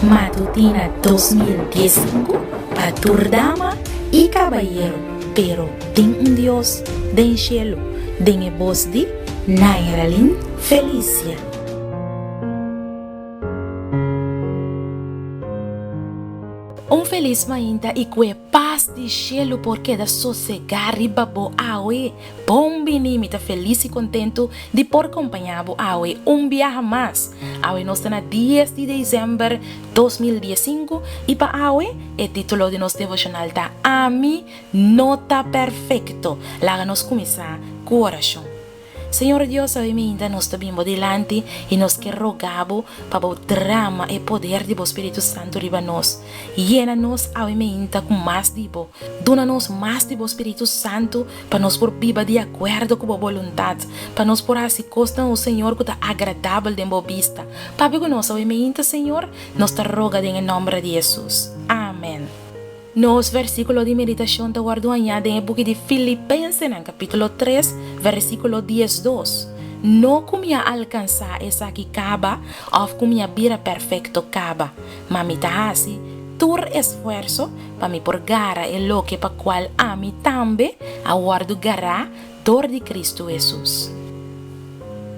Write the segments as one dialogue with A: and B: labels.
A: Matutina 2015 pa tur dama i kabayero, pero tin un Dios den shelu, den e bos di Nairalyn Felicia. Un felis mainta i ku e pas di shelu por keda sosegá riba bo awe. Bon bini, mi ta felis i kontentu di por kompañá bo awe un biaha mas. Awe nos ta na dies di desèmber 2015 i pa awe e título di nos devoshonal ta Ami no ta perfekto. Laga nos kuminsá ku orashon. Señor Dios, awe mainta nos ta bin bo dilanti i nos ke roga bo pa bo drama e poder di bo Spiritu Santu riba nos. Yena nos awe mainta ku mas di bo. Duna nos mas di bo Spiritu Santu pa nos por biba di akuerdo ku bo boluntat, pa nos por hasi kosnan, o Señor, ku ta agradabel den bo bista. Papia ku nos awe mainta, Señor, nos ta roga den e nòmber di Hesus. Amen. Nos versíkulo di meditashon ta wòrdu hañá den e buki di Filipensenan, kapítulo tres, versíkulo diesdos. No ku mi a alkansá esaki kaba òf ku mi a bira perfekto kaba, ma mi ta hasi tur esfuerso pa mi por gara e loke pa kual ami tambe a wòrdu gará dor di Kristu Hesus.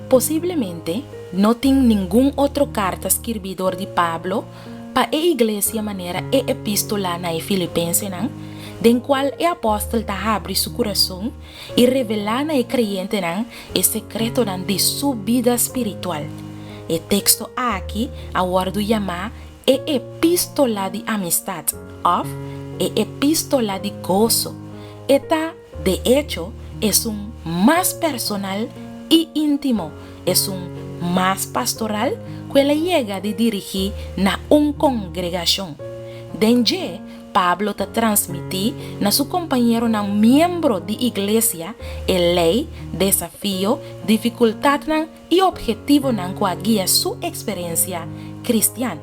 A: Posiblemente no tin ningun otro karta skirbí dor di Pablo pa e iglesia manera e epístola na e Filipensenan, den kual e apòstel ta habri su kurason i revelá na e kreyentenan e sekretonan di su bida spiritual. E teksto aki a wòrdu yamá e epístola di amistat òf e epístola di goso. E ta, de echo, esun mas personal i íntimo, esun mas pastoral ku el a yega di dirigí na un kongregashon. Den dje, Pablo ta transmití na su kompañeronan miembro di iglesia e lei, desafio, difikultatnan i ophetivonan ku a guia su eksperensia kristian.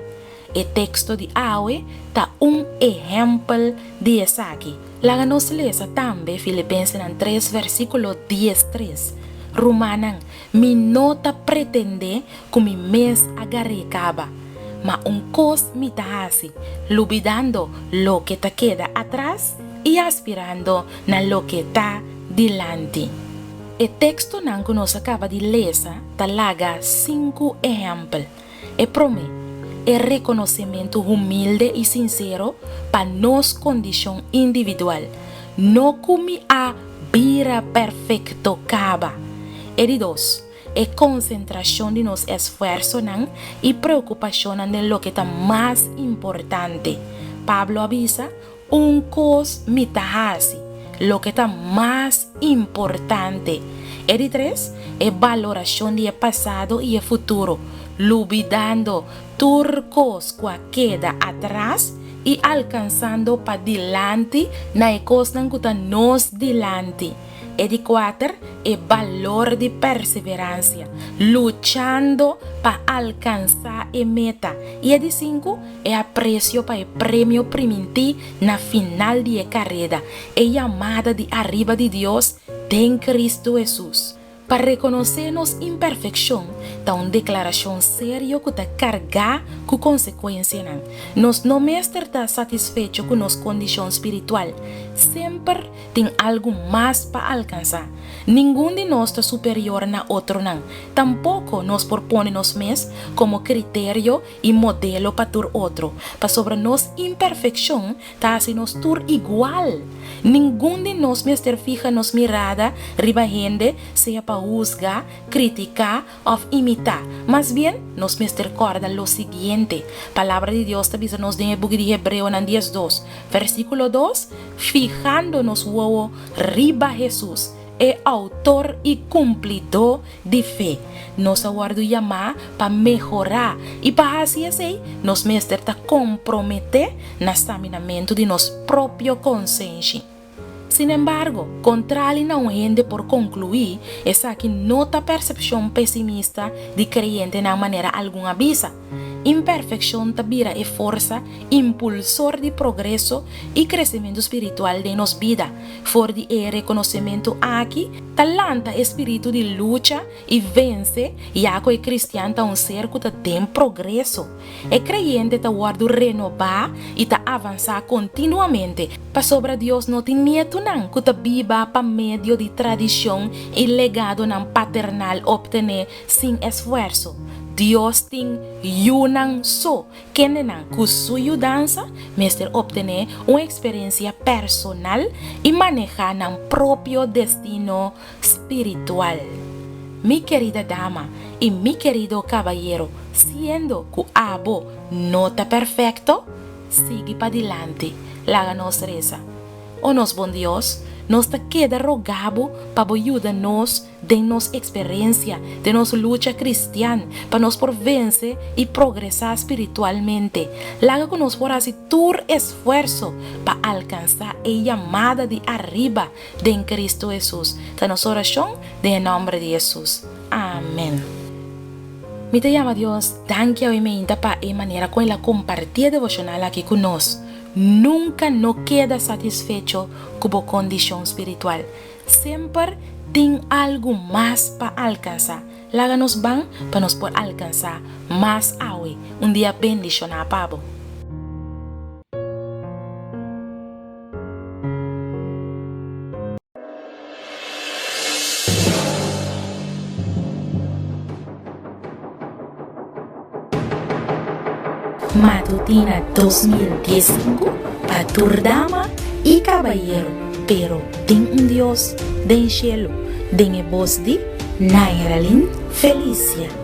A: E teksto di awe ta un ehèmpel di esaki. Laga nos lesa tambe Filipensenan tres versíkulo diestres, Rumannan, mi no ta pretendé ku mi mes a gar'é kaba, ma un kos mi ta hasi, lubidando loke ta keda atras i aspirando na loke ta dilanti. E tekstonan ku nos a kaba di lesa ta laga sinku ehèmpel. E promé, e rekonosementu humilde i sinsero pa nos kondishon individual, no ku mi a bira perfekto kaba. E di dos, e konsentrashon di nos esfuersonan i preokupashonnan den loke ta mas importante. Pablo a bisa, Un kos mi ta hasi, loke ta mas importante. E di tres, e balorashon di e pasado i e futuro, lubidando tur kos ku a keda atras i alkansando padilanti na e kosnan ku ta nos dilanti. E di kuater, e balor di perseveransia, luchando pa alkansá e meta. I e di sinku, e apresio pa e premio primintí na final di e kareda, e yamada di ariba di Dios den Kristu Hesus. Pa rekonosé nos imperfekshon ta un deklarashon serio ku ta kargá ku konsekuensianan. Nos no mester ta satisfecho ku nos kondishon spiritual. Semper tin algu mas pa alkansá. Ningun di nos ta superior na otronan. Tampoko nos por pone nos mes komo kriterio i modelo pa tur otro, pasobra nos imperfekshon ta hasi nos tur igual. Ningun di nos mester fiha nos mirada riba hende, sea pa husga, kritiká òf imitá. Mas bien, nos mester kòrda lo siguiente, Palabra di Dios ta bisa nos den e buki di Hebreonan diesdos, versíkulo dos, Fihando nos wowo riba Hesus, e outor i kumplidó di fe. Nos a wòrdu yamá pa mehorá, i pa hasi esei nos mester ta komprometé na saminamentu di nos propio konsenshi. Sinembargo, kontrali na un hende por konkluí, esaki no ta persepshon pesimista di kreyentenan manera algun a bisa. Imperfekshon ta bira e forsa impulsor di progreso i kresementu spiritual den nos bida. For di e rekonosementu aki ta lanta e spiritu di lucha i vense, ya ku e kristian ta un ser ku ta den progreso. E kreyente ta wòrdu renobá i ta avansá kontinuamente, pasobra Dios no tin nietunan ku ta biba pa medio di tradishon i legadonan paternal optené sin esfuerso. Dios tin yunan so, kendenan ku su yudansa mester optené un eksperensia personal i manehá nan propio destino spiritual. Mi kerida dama i mi kerido kabayero, siendo ku abo no ta perfekto, sigui padilanti, laga nos resa. O nos bon Dios, nos ta keda roga bo pa bo yuda nos den nos eksperensia, den nos lucha kristian, pa nos por vense i progresá spiritualmente. Laga ku nos por hasi tur esfuerso pa alkansá e yamada di ariba den Cristo Hesus. Ta nos oracion den e nomber di Hesus. Amen. Mi ta yama Dios danki awe meinta pa e manera con el a comparti e devocional aki cu nos. Nunca no keda satisfecho cu bo condicion spiritual. Semper tin algu mas pa alcansa. Laga nos ban pa nos por alcansa mas awe. Un dia bendiciona pa bo. Matutina 2015 pa tur dama y cabayero, pero tin un Dios den cielo, den e bos di Nairalyn Felicia.